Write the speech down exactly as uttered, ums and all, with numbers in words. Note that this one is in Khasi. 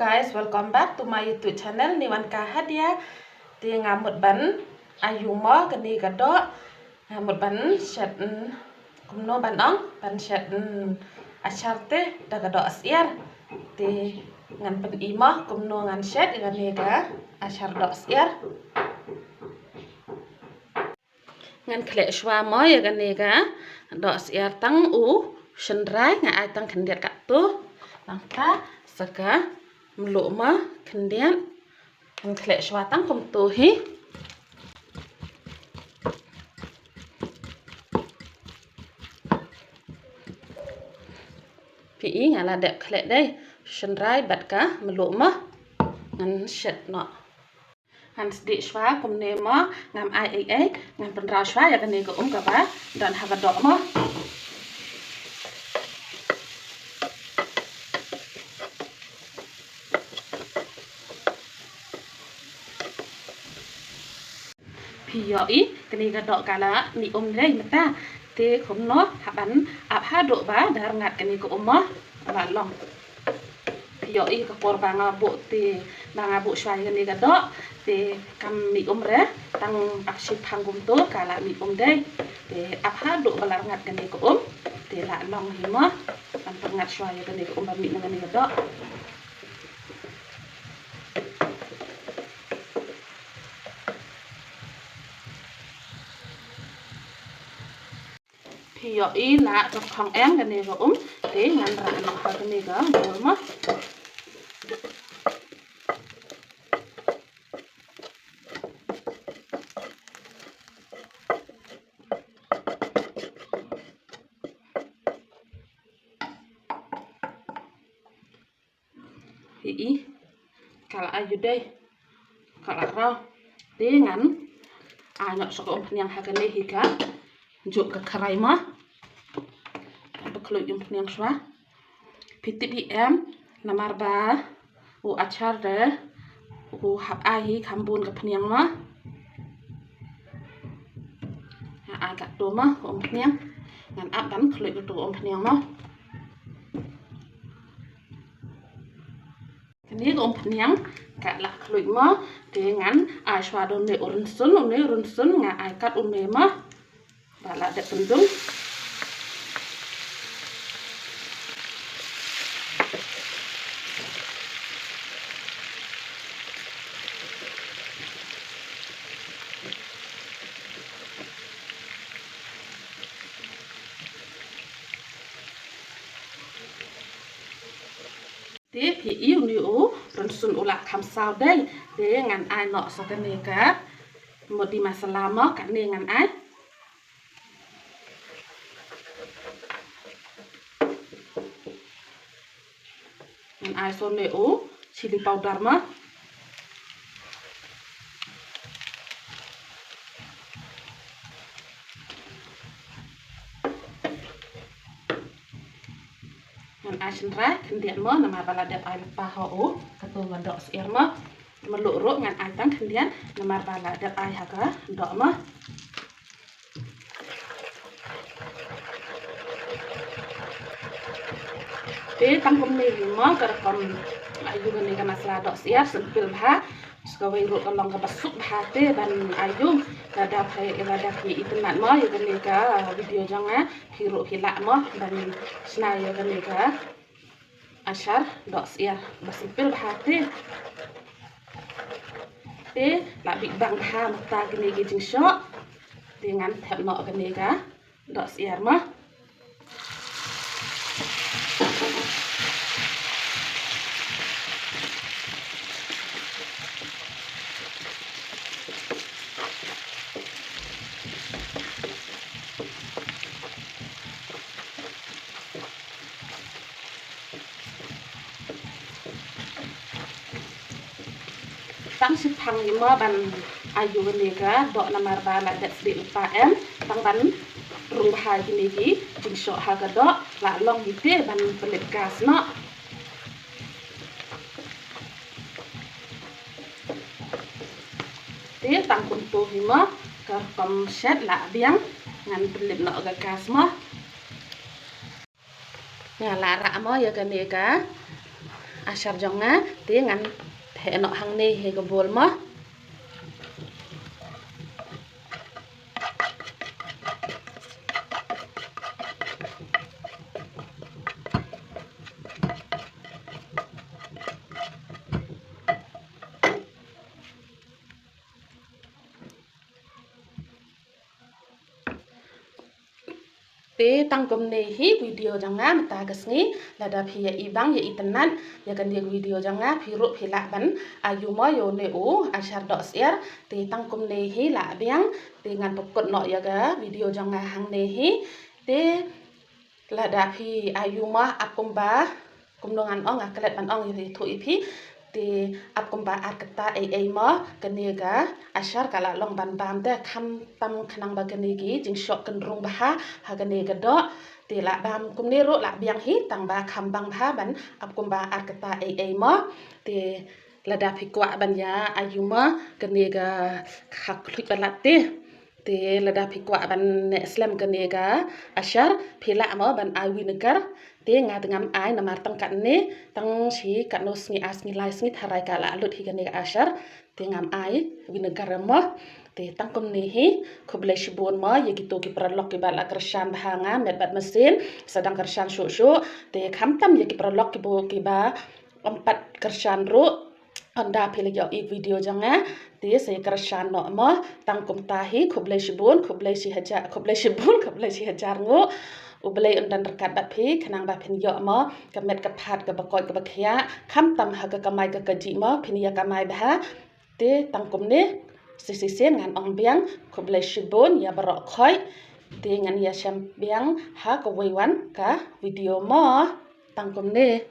Guys, welcome back to my YouTube channel, Niwanka Hadia. Te nga mut ban ïa mo kane ka doh. Nga mut ban shet, mm, kumno ban ong, ban shet, mm, achar te da ka doh syiar. Te ngan pyni mo kumno ngan shet ïa kane ka achar doh syiar. Ngan khleh shuwa mo ïa kane ka doh syiar tang u shynrai, nga ai tang khyndiat katto. Nangta sa ka mluh mo khyndiat. Ngan khleh shuwa tang kumto hi. Phi i nga la dep khleh dei shynrai bad ka mluh mo. Ngan shet noh. Ngan sdieh shuwa kumne mo, ngam ai ei ei, ngan pynraw shuwa ïa kane ka um kaba don ha ka doh mo. Phi ïohi kane ka doh ka la mih um dei mynta. Te kumno hap ban ap haduh ba da rngat kane ka um mo, la long. Phi ïohi ka por ba nga buh te, ba nga buh shuwa ïa kane ka doh te kam mih um re, tang ap shiphang kumto ka la mih um dei. Te ap haduh ba la rngat kane ka um te la long hi mo. Ngan pynrngat shuwa ïa kane ka um ba mih na kane ka doh. Phi ïohi la tyrkhong em kane ka um, te ngan rah noh ha kane ka bowl mo. Hi i, ka la ïoh dei, ka la raw. Te ngan ai noh sa ka umphniang ha kane hi ka juk ka kharai mo. Ka ba khluit umphniang shuwa. Phi tip hi em, namar ba u achar de u hap ai hi kham bun ka phniang mo. Nga ai katto mo ka umphniang. Ngan ap ban khluit katto ka umphniang mo. Kane ka umphniang ka la khluit mo, te ngan ai shuwa da une u rynsun, une u rynsun nga ai kat une mo. Ba la dep pyndum. Te phi i une u rynsun u la kham saw dei. Te ngan ai noh sa kane ka modi masala mo, kane ngan ai. Ngan ai sa une u chili powder mo. Ngan ai shynrai khyndiat mo, namar ba la dep ai lypa ha u katto ka doh syiar mo. Mluh ruh ngan ai tang khyndiat, namar ba la dep ai ha ka doh mo. Te tang kumne hi mo ka rukom aiu kane ka masala doh syiar, simple bha. Sa kawei ruh ka long kaba suk bha te ban aiu. Lada phi, lada phi itynnad mo ïa kane ka video jong nga, phi ruh phi lah mo ban shna ïa kane ka achar doh syiar ba simple bha te. Te la bit bang bha mynta kine ki jingshoh. Te ngan thep noh kane ka doh syiar mo. Tang shiphang hi mo ban aiu kane ka doh namar ba la dep sdieh lypa em. Tang ban rung bha kine ki jingshoh ha ka doh, la long hi te ban pynlip gas noh. Te tang kumto hi mo ka rukom shet la biang, ngan pynlip noh ka gas mo. Nga la rah mo ïa kane ka ashar jong nga, te ngan heh noh hangne hi ka bowl mo. Te tang kumne hi video jong nga mynta ka sngi, lada phi ïa i bang ïa i tynnat ïa kane ka video jong nga, phi ruh phi lah ban ai mo ïa une u ashar doh syiar. Te tang kumne hi lah biang, te ngan pynkut noh ïa ka video jong nga hangne hi. Te lada phi ai mo ap kumba, kumno ngan ong, nga klet ban ong ïa phi, thuh ïa phi. Te ap kumba ar kata ei ei mo kane ka ashar, ka la long ban bam te, khamtam khnang ba kane ki jingshoh kynrung bha ha kane ka doh. Te lah bam kumne ruh lah biang hi, tang ba kham bang bha ban ap kumba ar kata ei ei mo. Te lada phi kwah ban ïa ai mo kane ka, ha khluit palat te. Te lada phi kwah ban neh slem kane ka ashar, phi lah mo ban ai vinegar. Te nga te ngam ai namar tang katne, tang shi katno sngi, ar sngi lai sngi tharai ka la lut hi kane ka ashar. Te ngam ai vinegar mo. Te tang kumne hi, khublei shibun mo ïa kito ki paralok kiba la kyrshan bha ha nga met bad mynsiem, sa dang kyrshan shuh shuh. Te khamtam ïa ki paralok kiba, kiba ym pat kyrshan ruh, ynda phi la ïoh i video jong nga, te sa ïa kyrshan noh mo. Tang kumta hi, khublei shibun, khublei shi hajar, khublei shibun, khublei shi hajar nguh. U Blei un don ryngkat bad phi khnang ba phin ïoh mo ka met ka phad kaba koit kaba khiah, khamtam ha ka kamai ka kajih mo, phin ïa kamai bha. Te tang kumne, shisien ngan ong biang khublei shibun ïa baroh khoit. Te ngan ïashem biang ha kawei wan ka video mo. Tang kumne.